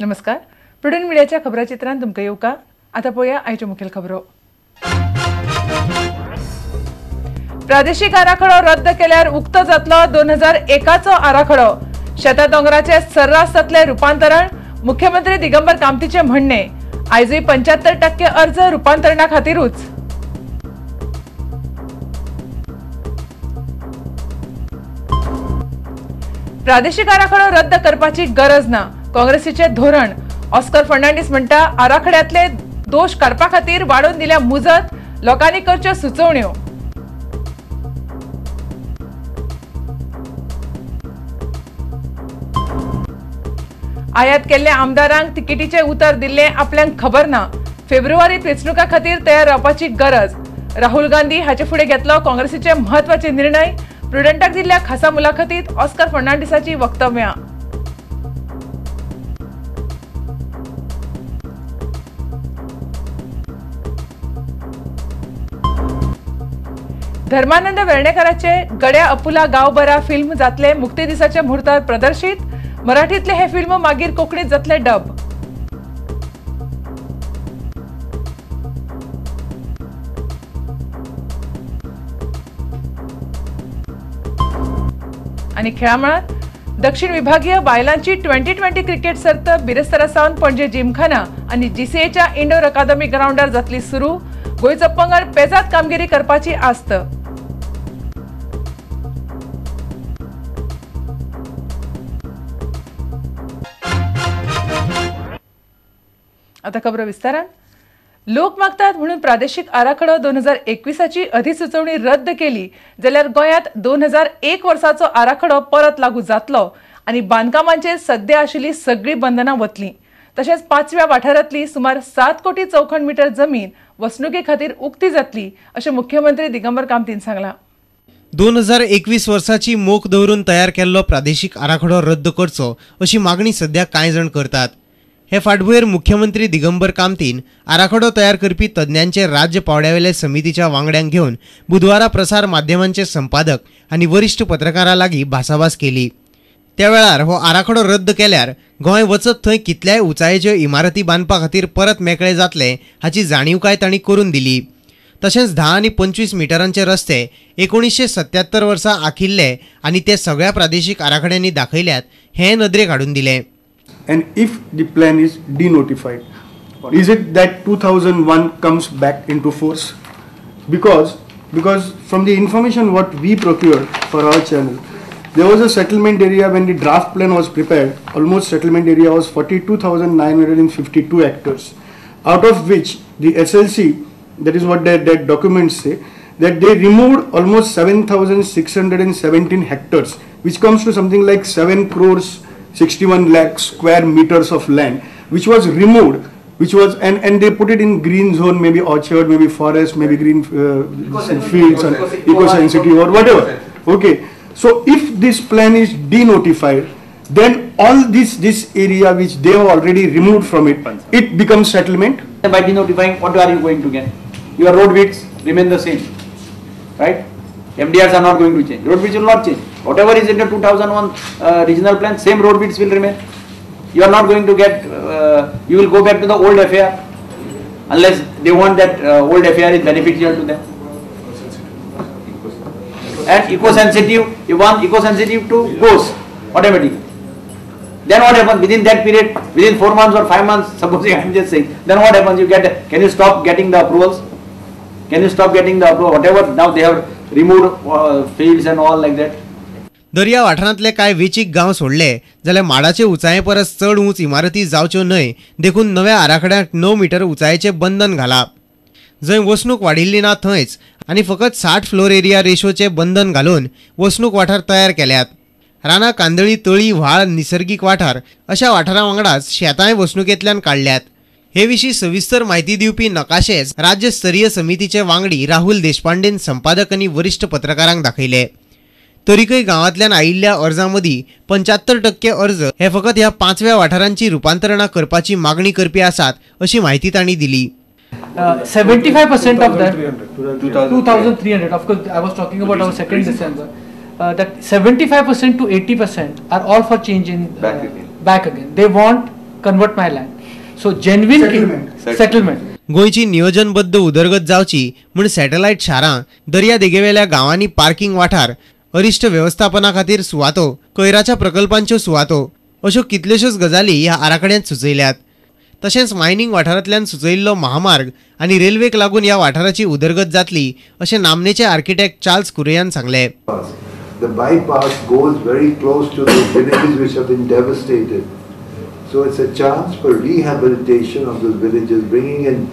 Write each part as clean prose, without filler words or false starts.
नमस्कार, प्रुडंट मीडियाच्या खबराचित्रांत तुमकां येवकार. आतां पळोवया आयच्यो मुखेल खबरो. प्रादेशिक आराखडो रद्द केल्यार उक्तो जातलो 2001चो आराखडो. शेता दोंगराचे सर्रास जातलें रुपांतरण, मुख्यमंत्री दिगंबर कामतीचें म्हणणें. आयजूय 75% अर्ज रुपांतरणा खातीरूच. प्रादेशिक आराखडो रद्द करपाची गरज ना, काँग्रेसीचे धोरण. ऑस्कर फर्नांडीस म्हणटा आराखड्यातले दोश काडपा खातीर वाडोवन दिल्या मुजत, लोकांनी करच्यो सुचोवण्यो. आयात केल्ल्या आमदारांक तिकेटीचे उतर दिल्लें आपल्याक खबर ना, फेब्रुवारीत वेंचणुका खातीर तयार रावपाची गरज. राहुल गांधी हाचे फुडें घेतलो काँग्रेसीचे म्हत्वाचे निर्णय. प्रुडंटाक दिल्ल्या खासा मुलाखतीत ऑस्कर फर्नांडीसाची वक्तव्यां. धर्मानंद वेर्णेकराचे गड्या अपुला गांवबरा फिल्म जातले मुक्ती दिसाच्या मुहूर्तार प्रदर्शित. मराठीतले हे फिल्म मागीर कोंकणीत जातले डब. आणि खेळामळार दक्षिण विभागीय बायलांची 2020 क्रिकेट सर्त बिरेस्तारा सावन पणजे जिमखाना आणि जीसीएच्या इंडोर अकादमी ग्राउंडार जातली सुरू. गोंयचो पंगड पेजात कामगिरी करपाची आस्त. आता खबर विस्तारान. लोक मागतात म्हणून प्रादेशिक आराखडो 2021ची अधिसुचोवणी रद्द केली जाल्यार गोंयांत 2001 वर्साचो आराखडो परत लागू जातलो आनी बांदकामांचेर सद्या आशिल्ली सगळीं बंधनां वतलीं. तशेंच पांचव्या वाठारांतली सुमार 7 कोटी चौखण मीटर जमीन वसणुके खातीर उक्ती जातली अशें मुख्यमंत्री दिगंबर कामतीन सांगलां. 2021 वर्साची मोख दवरून तयार केल्लो प्रादेशिक आराखडो रद्द करचो अशी मागणी सध्या कांय जाण करतात. हे फाटभुंयेर मुख्यमंत्री दिगंबर कामतीन आराखडो तयार करपी तज्ञांचे राज्य पावंड्यावेले समितीच्या वांगड्यांक घेवन बुधवारा प्रसार माध्यमांचे संपादक आनी वरिश्ठ पत्रकारां लागीं भासाभास केली. त्या वेळार हो आराखडो रद्द केल्यार गोंय वचत थंय कितल्याय उंचायेच्यो इमारती बांदपा खातीर परत मेकळे जातले हाची जाणीवकाय तांणी करून दिली. तशेंच 10 आनी 25 मिटरांचे रस्ते 1977 वर्सा आखिल्ले आनी ते सगळ्या प्रादेशिक आराखड्यांनी दाखयल्यात हें नदरेक हाडून दिलें. And if the plan is denotified, is it that 2001 comes back into force? Because from the information what we procured for our channel, there was a settlement area when the draft plan was prepared, almost settlement area was 42,952 hectares, out of which the SLC, that is what that documents say, that they removed almost 7,617 hectares, which comes to something like 7 crores 61 lakh square meters of land, which was removed, which was and they put it in green zone, maybe orchard, maybe forest, maybe green fields and eco-sensitive or whatever. Okay, so if this plan is denotified, then all this area which they have already removed from it, it becomes settlement. By denotifying, what are you going to get? Your road widths remain the same, right? MDRs are not going to change. Road widths will not change. Whatever is in the 2001 regional plan, same road widths will remain. You are not going to get, you will go back to the old FAR, unless they want that old FAR is beneficial to them. And eco-sensitive, you want eco-sensitive to goes automatically. Then what happens within that period, within 4 months or 5 months, supposing I am just saying, then what happens? You get, can you stop getting the approvals? Can you stop getting the approval? Whatever, now they have removed fields and all like that. दर्या वाठारांतले कांय वेंचीक गांव सोडले जाल्यार माडाचे उंचाये परस चड उंच इमारती जावच्यो न्हय देखून नव्या आराखड्यांत 9 मिटर उंचायेचें बंधन घालां. जंय वसणूक वाडिल्ली ना थंयच आनी फकत 60 फ्लोर एरिया रेशोचे बंधन घालून वसणूक वाठार तयार केल्यात. रानां, कांदळी, तळी, व्हाळ, निसर्गीक वाठार अशा वाठारां वांगडाच शेतांय वसणुकेंतल्यान काडल्यात. हे विशीं सविस्तर म्हायती दिवपी नकाशेच राज्य स्तरीय समितीचे वांगडी राहुल देशपांडेन संपादक आनी वरिश्ठ पत्रकारांक दाखयले. तरीकय गांवांतल्यान आयिल्ल्या अर्जां मदीं 75% अर्ज हे फकत ह्या 5व्या वाठारांची रुपांतरणां करपाची मागणी करपी आसात अशी म्हायती तांणी दिली. 75% of that 2,300, of course I was talking about our 2nd December, that 75% to 80% are all for change in back again. They want convert my land. So genuine settlement. गोंयची नियोजनबद्ध उदरगत जावची म्हूण सॅटेलायट शारां, दर्या देगेवेल्या गांवांनी पार्किंग वाठार, अरिश्ट वेवस्थापना खातीर सुवातो, कोयराच्या प्रकल्पांच्यो सुवातो अश्यो कितल्योश्योच गजाली ह्या आराखड्यांत सुचयल्यात. तशेंच मायनिंग वाठारांतल्यान सुचयिल्लो महामार्ग आनी रेल्वेक लागून ह्या वाठाराची उदरगत जातली अशें नामनेचे आर्किटेक्ट चार्ल्स कुरेयान सांगलें. The bypass goes very close to the villages which have been devastated. So it's a chance for rehabilitation of those villages, bringing in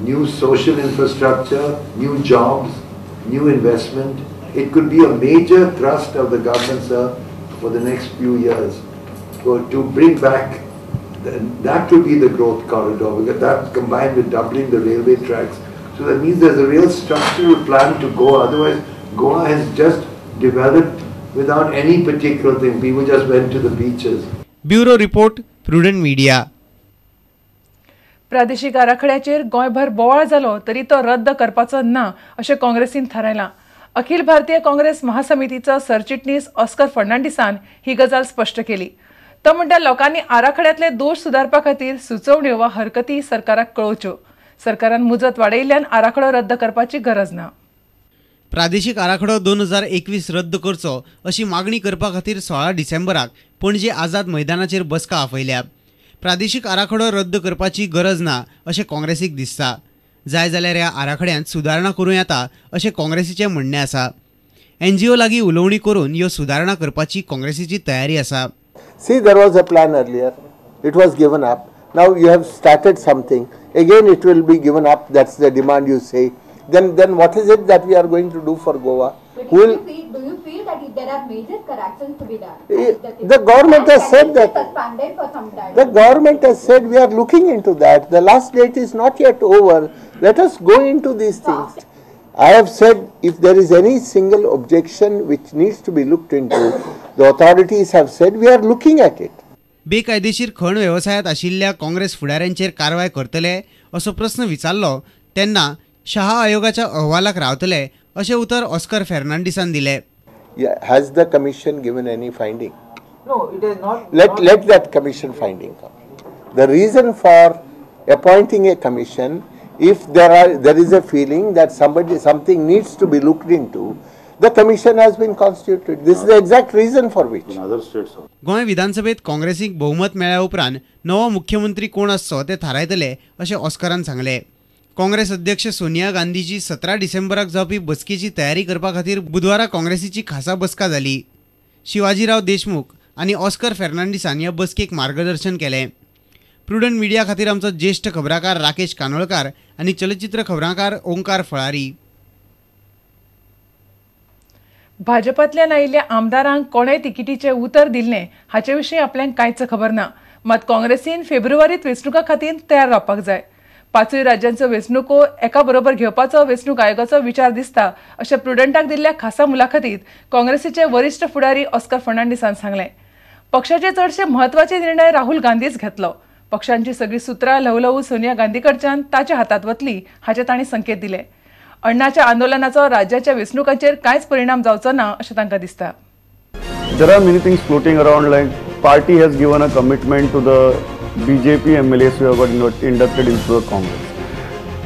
new social infrastructure, new jobs, new investment. It could be a major thrust of the government, sir, for the next few years, to bring back, that could be the growth corridor, because that combined with doubling the railway tracks. So that means there's a real structural plan to Goa. Otherwise, Goa has just developed without any particular thing. People just went to the beaches. Bureau Report, Prudent Media. प्रादेशिक आराखड्याचेर गोंयभर बोवाळ जालो तरी तो रद्द करपाचो ना अशें काँग्रेसीन थारायलां. अखिल भारतीय काँग्रेस महासमितीचो सरचिटणीस ऑस्कर फर्नांडिसान ही गजाल स्पश्ट केली. तो म्हणटा लोकांनी आराखड्यांतले दोश सुदारपा खातीर सुचोवण्यो वा हरकती सरकाराक कळोवच्यो. सरकारान मुजत वाडयिल्ल्यान आराखडो रद्द करपाची गरज ना. प्रादेशिक आराखडो 2021 रद्द करचो अशी मागणी करपा खातीर 16 डिसेंबराक पणजे आझाद मैदानाचेर बसका आपयल्या. प्रादेशिक आराखडो रद्द करपाची गरज ना अशें काँग्रेसीक दिसता. जाय जाल्यार ह्या आराखड्यांत सुदारणा करूं येता अशें काँग्रेसीचें म्हणणें आसा. एनजीओ लागीं उलोवणी करून ह्यो सुदारणा करपाची काँग्रेसीची तयारी आसा. See, there was a plan earlier. It was given up. Now you have started something. Again it will be given up. That's the demand you say. Then what is it that we are going to do for Goa? But do you feel that there are major corrections to be done? The government has said that. Suspended for some time. The government has said we are looking into that. The last date is not yet over. Let us go into these things. I have said if there is any single objection which needs to be looked into, the authorities have said we are looking at it. बेकायदेशीर खण वेवसायांत आशिल्ल्या काँग्रेस फुडाऱ्यांचेर कारवाय करतले असो प्रस्न विचारलो तेन्ना शहा आयोगाच्या अहवालाक रावतले अशें उतर ऑस्कर फर्नांडिसान दिलें. Has the commission given any finding? No, it has not. Let that commission finding come. The reason for appointing a commission, if there is a feeling that something needs to be looked into, the commission has been constituted. This is the exact reason for which. In other states also. Goa विधानसभेत काँग्रेसीक बहुमत मेळ्ळ्या उपरांत नवो मुख्यमंत्री कोण आसचो ते थारायतले अशें ऑस्करान सांगलें. काँग्रेस अध्यक्ष सोनिया गांधीची 17 डिसेंबराक जावपी बसकेची तयारी करपा खातीर बुधवारा काँग्रेसीची खासा बसका जाली. शिवाजीराव देशमुख आनी ऑस्कर फर्नांडिसान ह्या बसकेक मार्गदर्शन केलें. प्रुडंट मिडिया खातीर आमचो ज्येष्ठ खबराकार राकेश कानोळकार आनी चलचित्र खबराकार ओंकार फळारी. भाजपांतल्यान आयिल्ल्या आमदारांक कोणें तिकिटीचें उतर दिल्लें हाचे विशीं आपल्याक कांयच खबर ना. मात काँग्रेसीन फेब्रुवारींत वेंचणुकां खातीर तयार रावपाक जाय. 5 राज्यांच्यो वेंचणुको एका बरोबर घेवपाचो वेंचणूक आयोगाचो विचार दिसता अशें प्रुडंटाक दिल्ल्या खासा मुलाखतींत काँग्रेसीचे वरिश्ठ फुडारी ऑस्कर फर्नांडिसान सांगलें. पक्षाचे चडशे म्हत्वाचे निर्णय राहुल गांधीच घेतलो. पक्षांची सगळीं सुत्रां ल्हवू ल्हवू सोनिया गांधी कडच्यान ताच्या हातांत वतली हाचे तांणी संकेत दिले. अण्णाच्या आंदोलनाचो राज्याच्या वेंचणुकांचेर कांयच परिणाम जावचो ना अशें तांकां दिसता. There are many things floating around, like party has given a commitment to the BJP MLAs who have got inducted into the Congress.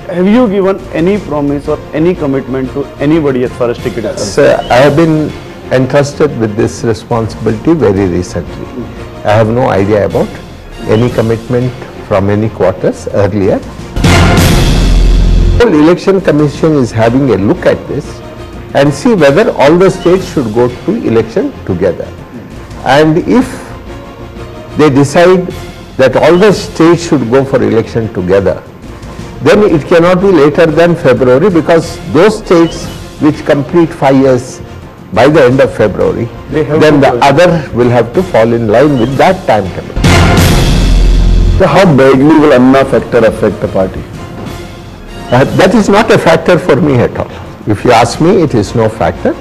Have you given any promise or any commitment to anybody as far as ticket is concerned? Sir, I have been entrusted with this responsibility very recently. I have no idea about any commitment from any quarters earlier. The Election Commission is having a look at this and see whether all the states should go to election together. And if they decide that all the states should go for election together, Then it cannot be later than February, because those states which complete 5 years by the end of February, then the other will have to fall in line with that timetable. So how badly will Anna factor affect the party? That is not a factor for me at all. If you ask me, it is no factor.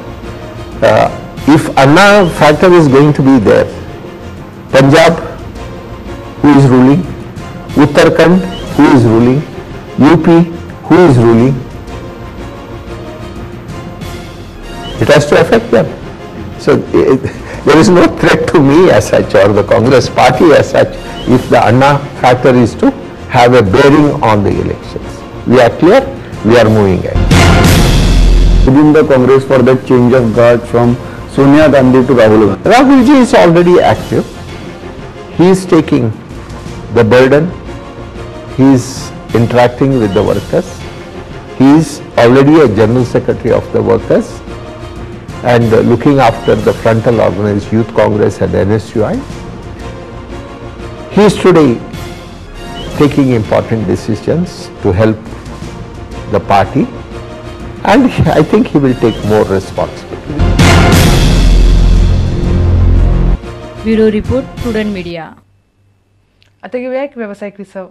If Anna factor is going to be there, Punjab, who is ruling? Uttarakhand, who is ruling? UP, who is ruling? It has to affect them. So there is no threat to me as such or the Congress party as such if the Anna factor is to have a bearing on the elections. We are clear, we are moving ahead. Within the Congress for that change of guard from Sonia Gandhi to Rahul Gandhi. Rahul ji is already active. He is taking the burden. He is interacting with the workers. He is already a general secretary of the workers and looking after the frontal organized Youth Congress and NSUI. He is today taking important decisions to help the party, and I think he will take more responsibility. Bureau report, Prudent Media. आता घेऊया एक व्यावसायिक विसव.